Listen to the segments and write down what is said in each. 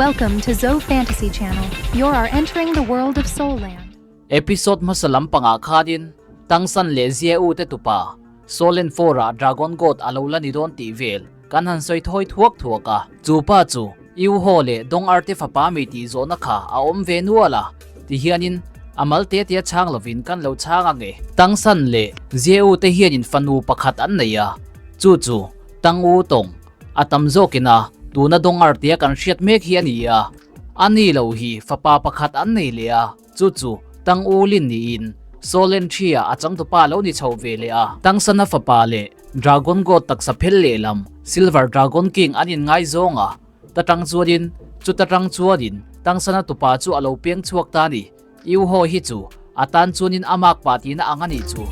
Welcome to Zo Fantasy Channel. You're are entering the world of Soul Land. Episode hmasa lampangah khanin Tangsan leh Zia U te tupa Solen Four-ah Dragon God a lo la ni dawn tih vel kan han sawi thawi thuak thuak a. Chu pa chu Yu Ho leh Dong Ar te fapa mi tih zawhna kha a awm ve nual a, tihianin a mal te tia chhang lovin kan lo chhang ang e. Tangsan leh Zia U te hianin fanu pakhat an nei a, chu chu Tang U Tawng a tam zawkin a tuna Dong Ar tia kan hriat mek hi a ni a, a ni lo hi fapa pakhat an nei leh a. Chu chu Tang U Lin niin Solen Thri-ah a changtupa lo ni chho ve leh a. Tang Sana fapa leh Dragon God taksa phel lehlam Silver Dragon King an inngaizawng a, ta tang chuanin chuta tang chuanin Tang Sana tupa chu a lo piang chhuak ta a ni. Yu Ho hi chu a tan chuanin a mak pah tihna ang a nih chu.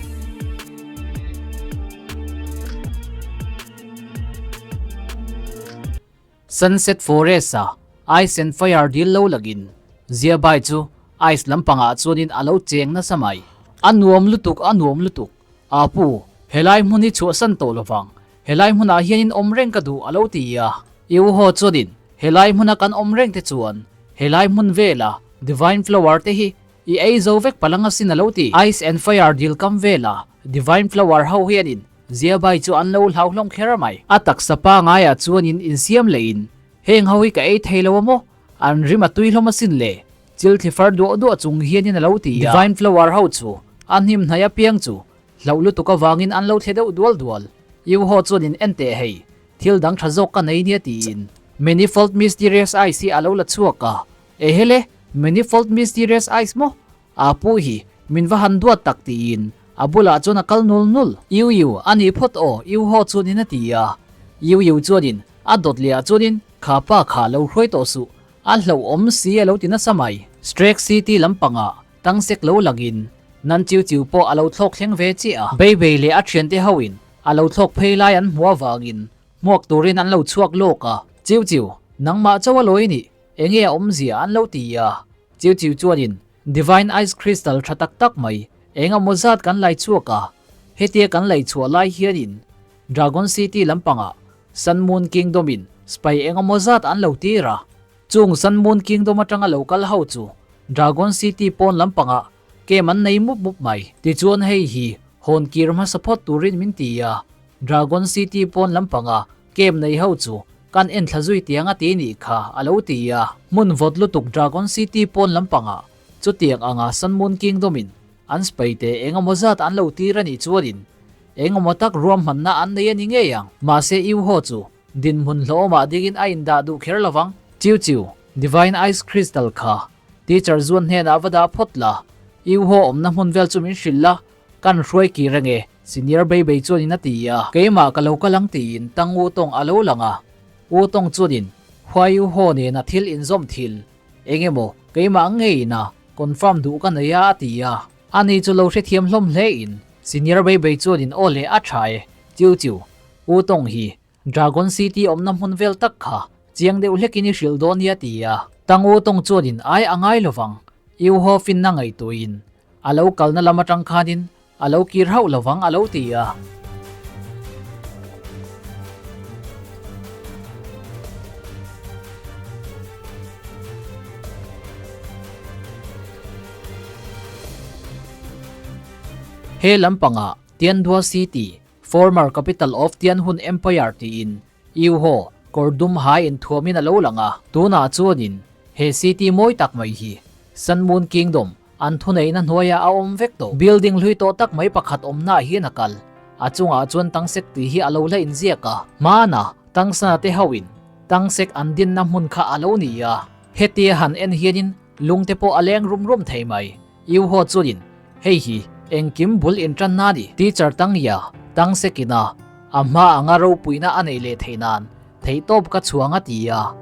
Sunset Forest-a Ice and Fire dil lo lagin Ziabai chu ice lampangah chuanin a lo cheng nasa mai. A nuam lutuk, a nuam lutuk. Aa pu, helai hmun hi chhuahsan tawh lovang. Helai hmunah hianin awm reng ka duh a lo ti a. I u haw chuanin helai hmuna kan awm reng te chuan helai hmun vela Divine Flower te hi i ei zo vek palang asin a lo ti. Ice and Fire dil kam vela Divine Flower ho hianin Ziabai chu an lo hlau hlawm kher mai. A taksa pangaiah chuanin insiam lehin, Heng ho hi ka ei thei lo a maw? An rim a tui hlawm asin le. Chil thli far duah duah chung hianin a lo ti a. Divine Flower ho chu a hnim hnai apiang chu hlauh lutuk avangin an lo thle deuh dual dual. Yu ho chuanin en teh hei, thil dang tha zawk ka nei nia tiin Manifold Mysterious Ice hi a lo la chhuak a. Ehele, Manifold Mysterious Ice maw? A pu hi min va han duat tak tiin a bulah chuan a kal nul nul. Iu iu a nih phawt aw Iu haw chuanin a ti a. Iu iu chuanin a dawt leh ah chuanin kha pa kha lo hruai tawh suh, a hlauhawm si a lo ti nasa mai. Strek City lampangah tangsek lo langin nan chiu chiu pawh a lo thlawk thleng ve chiah a. Beibei leh a thiante hoin a lo thlawk phei lai an hmuh avangin hmuak turin an lo chhuak lawk a. Chiu chiu, nangmah chauh a lawi nih, enge a awmzia an lo ti a. Chiu chiu chuanin Divine Ice Crystal tha tak tak mai eng emaw zat kan lai chhuak a, hetia kan lei chhuah lai hianin Dragon City lampangah Sun Moon Kingdom in spy eng emaw zat an lo tir a, chung Sun Moon Kingdom atanga lo kal ho chu Dragon City pawn lampangah kem an nei mup mup mai. Tichuan hei hi hawn kir hmasa phawt turin min ti a, Dragon City pawn lampanga kem nei ho chu Kan en thla zui tiang a ti nih kha a lo ti a. Hmun vawt lutuk Dragon City pawn lampangah chutiang anga Sun Moon Kingdom in an spy te engemaw zat an lo tir a nih chuanin engemaw tak ruahmanna an nei a ni ngei ang. Mahse Yu Ho chu dinhmun hlawhawmah dingin a indah duh kher lovang. Chiu Chiu, Divine Ice Crystal kha Teacher Zuan hnenah va dah phawt la, Yu Ho awmna hmun vel chu min hrilh la, kan hruai kir ange. Senior Beibei chuanin a ti a, keimah ka lo kal ang tiin Tang U Tawng a lo lang a. U Tawng chuanin Huai U Haw nena thil inzawm thil eng emaw keimah ngeiin a confirm duh ka nei a a ti a. Ani chu lo hrethiam hlawm hle in Senior Beibei chuanin aw le a tha e, Chiu Chiu, U Tawng hi Dragon City awmna hmun vel tak kha chiang deuh hlekin i hrilh dawn nia ti a. Tang U Tawng chuanin ai a ngai lovang, U Haw finna ngaihtuahin a lo kalna lam atang khanin A lo kir hauh lovang a lo ti a. He lampangah Tianhua City, former capital of Tianhun Empire tiin Yu Ho kawr dum hai inthuamin a lo lang a. Tunah chuanin he city mawi tak mai hi Sun Moon Kingdom An thuneihna hnuaiah a awm vek tawh. Building hlui tawh tak mai pakhat awmnaah hian a kal. A chungah chuan tangsek tih hi a lo la inziak a. Hmana tangsana te hoin tangsek an dinna hmun kha a lo ni a. Hetia han en hianin lung te pawh a leng rum rum thei mai. Yu Ho chuanin, Hei hi engkim bul intanna a ni. Teacher Tangya, tangsekina a hma anga ropuina a neih leh theih nan Theihtawp ka chhuang a ti a.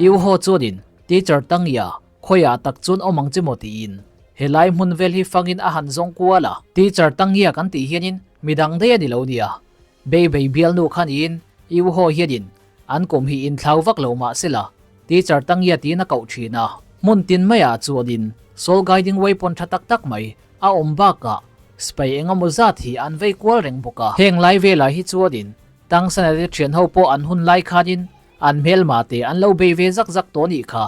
Yu Ho chuanin Teacher Tang Ya khawiah tak chuan awm ang che maw tiin helai hmun vel hi fangin a han zawng kual a. Teacher Tang Ya kan tih hianin midang daih a ni lo nia. Bei bei bialnu kha niin Yu Ho hianin an kum hi inthlau vak lo mah sela. Teacher Tangya tiin a koh thin a. Hmun tin maiah chuanin Soul Guiding Weapon tha tak tak mai a awm bakah sipai engemaw zat hi an vei kual reng bawk a. Heng lai velah hi chuanin Tangsana te thian ho pawh an hun lai khanin an hmelma te an lo bei ve zak zak tawh nih kha.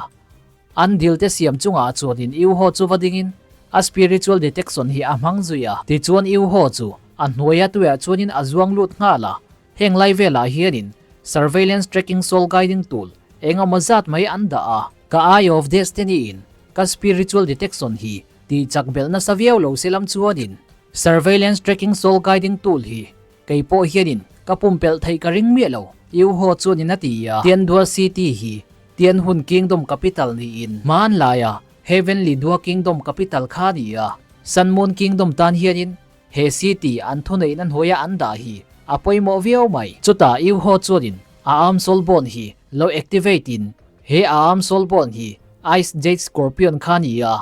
An dil te siam chungah chuanin Yu Ho chu va dingin a spiritual detection hi a hmang zui a. Tichuan Yu Ho chu a hnuaia tuiah chuanin a zuang lut nghal a. Heng lai velah hianin surveillance tracking soul guiding tool engemaw zat mai an dah a. Ka Eye of Destiny in ka spiritual detection hi tih chak belh nasa viau lo se lam chuanin surveillance tracking soul guiding tool hi kei pawh hianin ka pumpelh theih ka ring miah lo, Yu Ho chuanin a ti a. Tiandua City hi Tianhun Kingdom capital niin hmanlaia Heavenly Dua Kingdom capital kha a ni a. Sun Moon Kingdom tan hianin he city an thuneihna hnuaia an dah hi a pawimawh viau mai. Chutah Yu Ho chuanin a arm soul bond hi lo activate in he a arm soul bond hi Ice Jade Scorpion kha a ni a,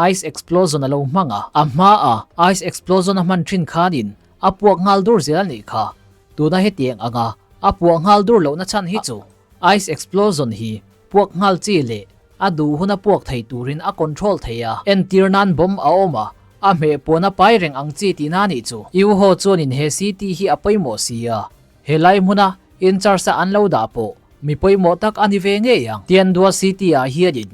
Ice Explosion a lo hmang a. A hmaa Ice Explosion a hman thin khanin a puak nghal dur zel a nih kha. Tuna hetiang anga a puah nghal dur lohna chhan hi chu Ice Explosion hi puak nghal chi leh a duh huna puak thei turin a control thei a. Entir nan bomb a awm a, a hmeh puan a pai reng ang chi tihna nih chu. Yu Ho chuanin he city hi a pawimawh si a, helai hmuna in charge a an lo dah pawh mi pawimawh tak a ni ve ngei ang. Tiandua city ah hianin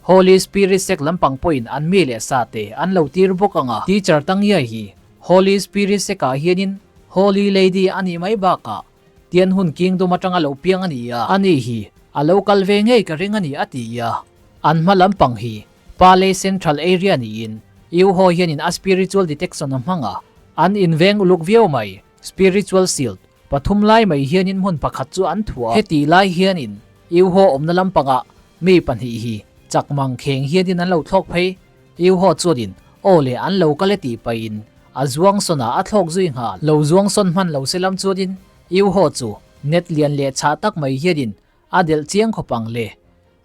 Holy Spirit sect lampang pawhin an mi leh sa te an lo tir bawk ang a. Teacher Tangia hi Holy Spirit sect ah hianin Holy Lady a nih mai bakah Tianhun Kingdom atanga lo piang a ni a, ani hi a lo kal ve ngei ka ring a ni a ti a. An hma lampang hi Pale Central Area niin Yu Ho hianin a spiritual detection a hmang a, an inveng uluk viau mai. Spiritual Shield pathum lai mai hianin hmun pakhat chu an thuah a. Heti lai hianin Yu Ho awmna lampangah mi pahnih hi chak mang kheng hianin an lo thlawk phei. Yu Ho chuanin aw le an lo kal e tih pahin a zuang sawn a, a thlawk zui nghal. Lo zuang sawn hman lo se lam chuanin Yu Ho chu net lian leh chhah tak mai hianin a delh chiang khawp ang le.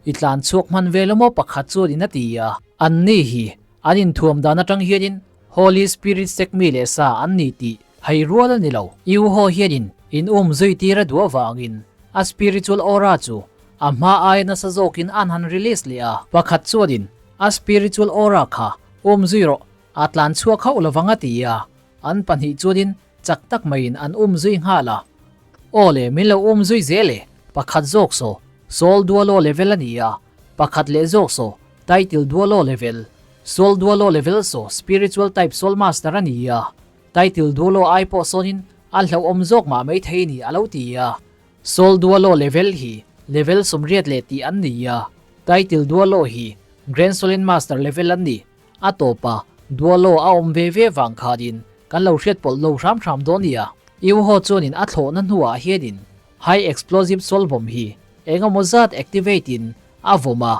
I tlan chhuak hman vel emaw pakhat chuanin a ti a. An ni hi an inthuam dan atang hianin Holy Spirit sek mi leh sa an ni tih hei rual a ni lo. Yu Ho hianin in um zui tir a duh avangin a spiritual aura chu a hma aia nasa zawkin an han release leh a. Pakhat chuanin A spiritual aura kha awm zui rawh, a tlan chhuak hauh lovang a ti a, an pahnih chuanin chak tak maiin an um zui nghal a. Aw le, min lo um zui zel e, pakhat zawk saw, Soul Dualo level a ni a, pakhat leh zawk saw, Title Dualo level, Soul Dualo level saw Spiritual Type Soul Master a ni a, Title Dualo ai pawh sawnin a hlauhawm zawk mah maithei ni a lo ti a. Soul Dualo level hi level 80 leh tih an ni a, Title Dualo hi Grand Solen Master level an ni. A tawpa Dualo a awm ve ve vang khanin kan lo hriat pawlh lo hram hram dawn nia. Yu Ho chuanin a thlawhna hnuah hianin High Explosive Soul Bomb hi engemaw zat activate in a vawm a,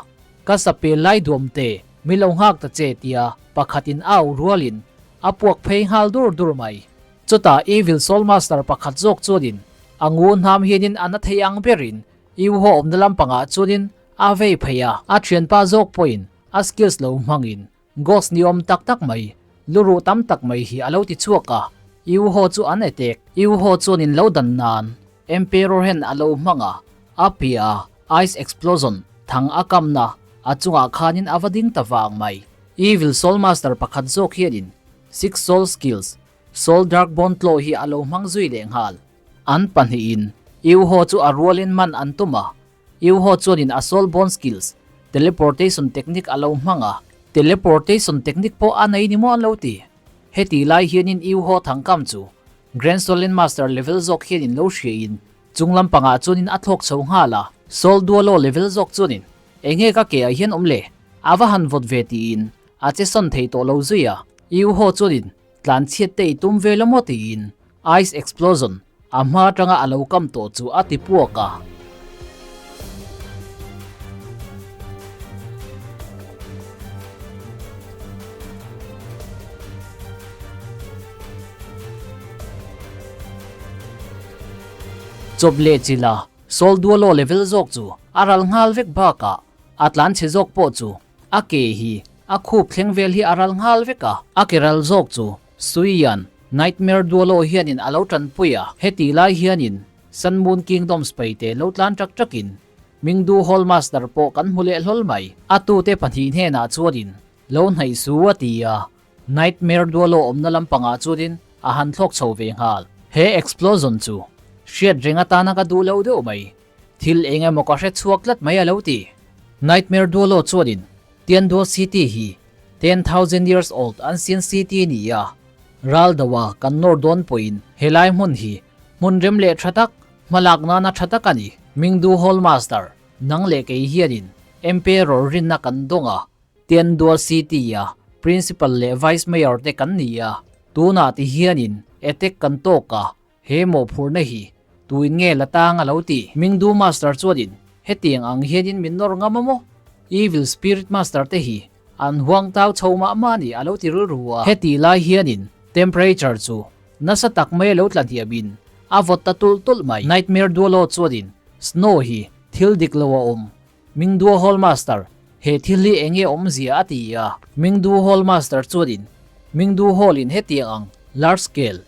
ka sapel lai duam te mi lo nghak ta che tia pakhatin a au rualin a puak phei nghal dur dur mai. Chutah Evil Soul Master pakhat zawk chuanin a ngu hnam hianin a na thei ang berin Yu Ho awmna lampangah chuanin a vei phei a, a thianpa zawk pawhin a skills lo hmangin ghost ni awm tak tak mai, luruh tam tak mai hi a lo ti chhuak a, Yu Ho chu an attack. Yu Ho chuanin lo dan nan Emperor hen a lo hmang a, a piah a Ice Explosion thang a kamna a chungah khanin a va ding ta vang mai. Evil Soul Master pakhat zawk hianin Six Soul Skills Soul Dark Bone Claw hi a lo hmang zui leh nghal. An pahnihin Yu Ho chu a rualin man an tum a, Yu Ho chuanin a Soul Bone Skills, Teleportation Technique a lo hmang a, Teleportation Technique pawh a nei ni maw an lo ti. Heti lai hianin Yu Ho thangkam chu Grand Solen Master level zawk hianin lo hriain chung lampangah chuanin a thlawk chho nghal a. Soul Dualo level zawk chuanin enge ka ke ah hian awm le? A va han vawt ve tiin a che sawn thei tawh lo zui a. Yu Ho chuanin Tlan chhiat te i tum ve lo maw tiin Ice Explosion a hma atanga a lo kam tawh chu a ti puak a. Chawp leh chila Soul Dualo level zawk chu a ral nghal vek bakah a tlan chhe zawk pawh chu A ke hi a khup thleng vel hi a ral nghal vek a. A ke ral zawk chu Suiyan Nightmare Duolo hianin a lo tanpui a. Heti lai hianin Sun Moon Kingdom spaite lo tlan tak takin Mingdu Hall Master pawh kan hmu leh hlawl mai. A tute pahnih hnenah chuanin lo hnaih su a ti a, Nightmare Duolo awmna lampangah chuanin a han thlawk chho ve nghal. He explosion chu hriat reng atana ka duh lo deuh mai. Thil eng emaw ka hre chhuak tlat mai a lo ti. Nightmare Duolo chuanin Tianduo City hi 10,000 years old ancient city ni a, ral doa kan nawr dawn pawhin helai hmun hi hmun rem leh tha tak, hmalak nana tha tak a ni. Mingdu Hall Master, nang leh kei hianin Emperor rinna kan dawng a, Tianduo City a Principal leh Vice Mayor te kan ni a, tunah ti hianin attack kan tawk a, He mawhphurhna hi tuin nge la tang a lo ti? Mingdu Master chuanin hetiang ang hianin min nawr ngam a maw? Evil Spirit Master te hi an huang tau chho mah mah ni a lo ti rilru a. Hetih lai hianin temperature chu nasa tak mai a lo tla hniamin a vawt ta tulh tulh mai. Nightmare Duolo chuanin Snow hi thil dik lo a awm. Mingdu Hall Master, he thil hi eng nge awmzia a ti a. Mingdu Hall Master chuanin Mingdu Hall in hetiang ang large scale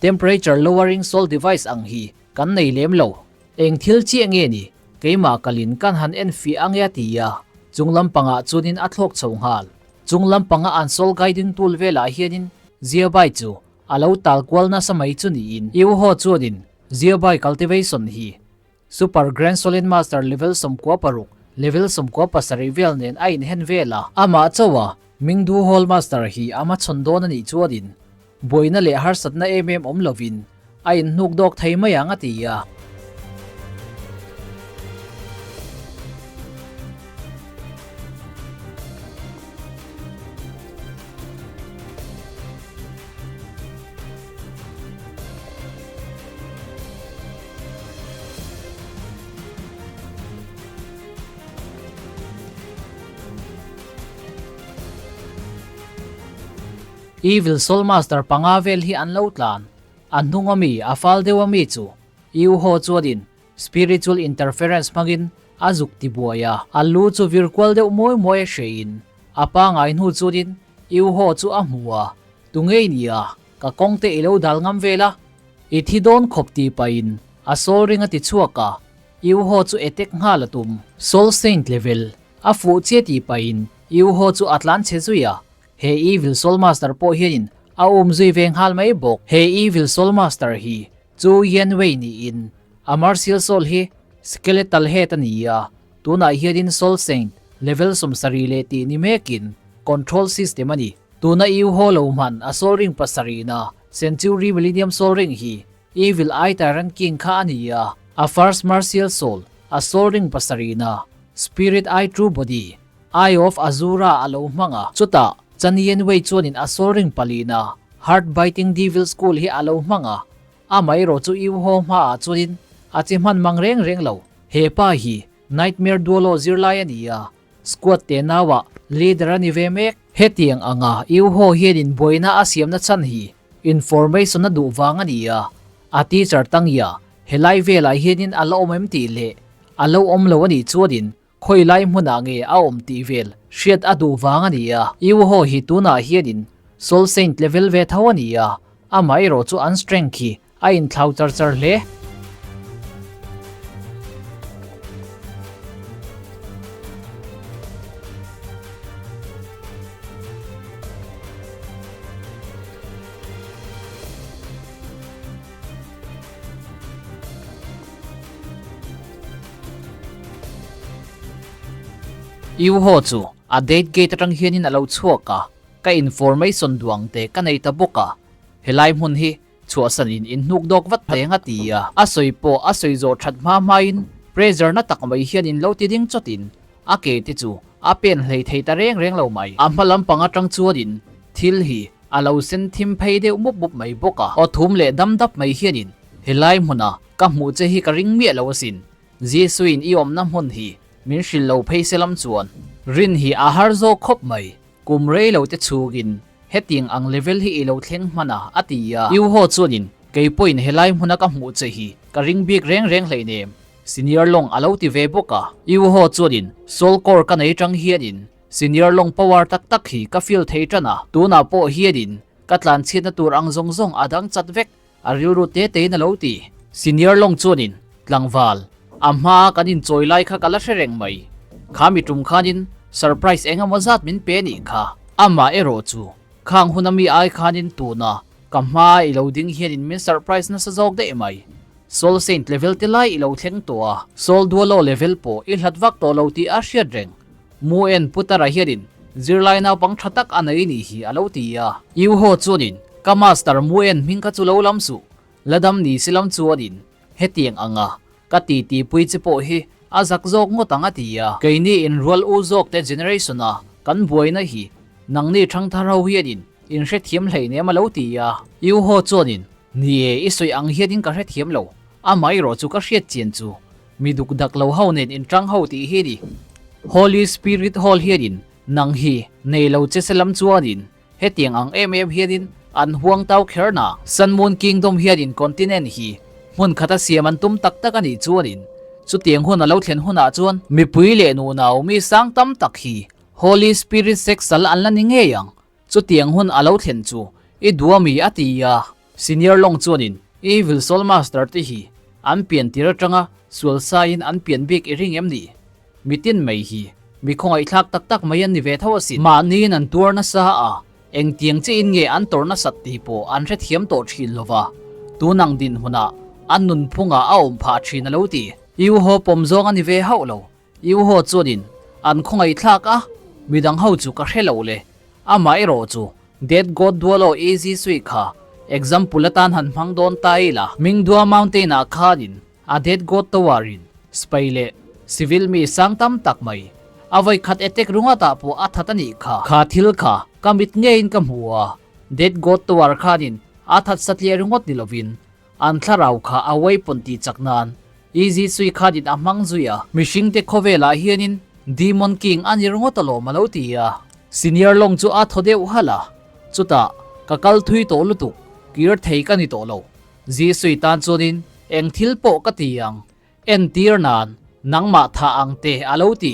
temperature lowering soul device ang hi kan nei lem lo. Eng thil chiah nge ni? Keimah kalin kan han en fiah ange a ti a. Chung lampangah chuanin a thlawk chho nghal. Chung lampanga an soul guiding tool velah hianin Ziabai chu a lo tal kual nasa mai chu niin Iuho chuanin Ziabai cultivation hi Super Grand Solid Master level 16, level 17 vel nen a inhen vel a. Amah chauha Mingdu Hall Master hi a hmachhawn dawn a nih chuanin buaina leh harsatna em em awm lovin a inhnuk dawk thei mai ang a ti a. Evil Soul Master panga vel hi an lo tlan. A hnung ami, a fal deuh ami chu Yu Ho chuanin spiritual interference hmangin a zuk ti buai a. A lu chu vir kual deuh mawi mawi a hreiin a pangai hnu chuanin Yu Ho chu a hmu a, Tungei nia, ka kawng te i lo dal ngam vel a? I thi dawn khawp tih pahin a soul ring a ti chhuak a, Iuho chu attack nghal a tum. Soul Saint level a fuh chiah tih pahin Iuho chu a tlan chhe zui a, he Evil Soul Master pawh hianin a um zui ve nghal mai bawk. He Evil Soul Master hi chu Yan Wei niin a Martial Soul hi Skeletal Head a ni a, tunah hianin Soul Saint level 70 leh tih ni mekin control system a ni. Tuna Iuho lo hman a Soul Ring pasarihna Century Millennium Soul Ring hi Evil Eye Tyrant King kha a ni a, a First Martial Soul, a Soul Ring pasarihna, Spirit Eye True Body, Eye of Azura a lo hmang a. Chutah, Chan Yen Wei chuanin a Soul Ring palihna, Heart Biting Devil School hi a lo hmang a, amaherawh chu Yu Ho hmaah chuanin a chi hman mang reng reng lo. He pa hi Nightmare Duolo zirlai a ni a, Squad te nauah leader a ni ve mek. Hetiang anga Yu Ho hianin buaina a siamna chhan hi information a duh vang a ni a, a teacher Tangya helai velah hianin a la awm em tih leh a lo awm lo a nih chuanin khawi lai hmunah nge a awm tih vel hriat a duh vang a ni a. Yu Ho hi tunah hianin Soul Saint level ve tho a ni a, amaherawh chu an strength hi A inthlau char char hle. Yu Ho chu a date gate atang hianin a lo chhuak a, ka information duang te ka nei ta bawk a, helai hmun hi Chhuahsan in in hnuk dawk vat thei ang a ti a, a sawi pawh a sawi zawh that hma hmain pressure na tak mai hian in lo ti ding chawt in a ke te chu a pen hlei thei ta reng reng lo mai. A hma lampang atang chuan in thil hi a lo sen thim phei deuh mup mup mai bawk a, aw thum leh dam dap mai hian in helai hmuna ka hmuh che hi ka ring miah lo asin, Jesuin i awmna hmun hi min hrilh lo phei se lam chuan rin hi a har zawk khawp mai. Kum rei lo te chhungin hetiang ang level hi i lo thleng hman a, a ti a. Yu Ho chuanin, Kei pawhin helai hmuna ka hmuh che hi ka ring bik reng reng hleinem, Senior Long a lo ti ve bawk a. Yu Ho chuanin, Soul Core ka nei tang hianin Senior Long power tak tak hi ka feel thei tan a, tunah pawh hianin ka tlanchhiatna tur ang zawng zawng a dang chat vek, a rilru te tein a lo ti. Senior Long chuanin, Tlangval. A hmaa kan inchawi lai kha ka la hre reng mai. Kha mi tum khanin surprise eng emaw zat min pe nih kha. Amah erawh chu khang huna mi ai khanin tuna ka hmaa i lo ding hianin min surprise nasa zawk daih mai. Soul Saint level te lai i lo thleng tawh a, Soul Duolo level pawh i hlat vak tawh lo tih a hriat reng. Mu en Putara hianin zirlai naupang tha tak a nei nih hi a lo ti a. Yu Ho chuanin, Ka master Mu en hming kha chu lo lam suh, la dam ni si lam chuanin hetiang anga ka titi pui che pawh hi a zak zawk ngawt ang a ti a. Keini inrual u zawk te generation a kan buaina hi nangni thangthar ho hianin in hrethiam hleinem a lo ti a. Yu Ho chuanin, Ni e, i sawi ang hianin ka hrethiam lo, amaherawh chu ka hriat chian chu Mi duk dak lo ho nen inṭang ho tih hi ni. Holy Spirit Hall hianin nang hi nei lo che se lam chuanin hetiang ang em em hianin an huang tau kher na. Sun Moon Kingdom hianin continent hi hmun khata siam an tum tak tak a nih chuanin chutiang hun a lo thlen hunah chuan mipui leh nunau mi sang tam tak hi Holy Spirit sex sal an la ni ngei ang. Chutiang hun a lo thlen chu i duh ami a ti a. Senior Long chuanin Evil Soul Master te hi an pian tir atanga sual saiin an pian bik i ring em ni? Mitin mai hi mi khawngaihthlak tak tak mai an ni ve tho asin. Mahniin an tuar nasa a, engtiang chiin nge an tawrh nasat tih pawh an hrethiam tawh thin lova, tunang dinhmunah an nunphungah a awm phah thin a lo ti. Iu haw pawm zawng a ni ve hauh lo. Iu haw chuanin an khawngaihthlak a, midang ho chu ka hre lo le. Amah erawh chu Dead God Dualo Easy Sui kha example atan han hmang dawn ta ila. Mingdua Mountain ah khanin a Dead God Tower in Spy leh Civil mi sang tam tak mai a vawi khat attack ringawt ah pawh a that a nih kha. Kha thil kha ka mit ngeiin ka hmu a, Dead God Tower khanin a that satliah ringawt ni lovin an thlarau kha a weapon tih chak nan Easy Sui khanin a hmang zui a. Mihring te khawvelah hianin Demon King a ni ringawt alawm a lo ti a. Senior Long chu a thaw deuh halh a, chutah, Ka kal thui tawh lutuk, kir thei ka ni tawh lo. Zisui tan chuanin eng thil pawh ka ti ang, entir nan nangmah thah ang te a lo ti.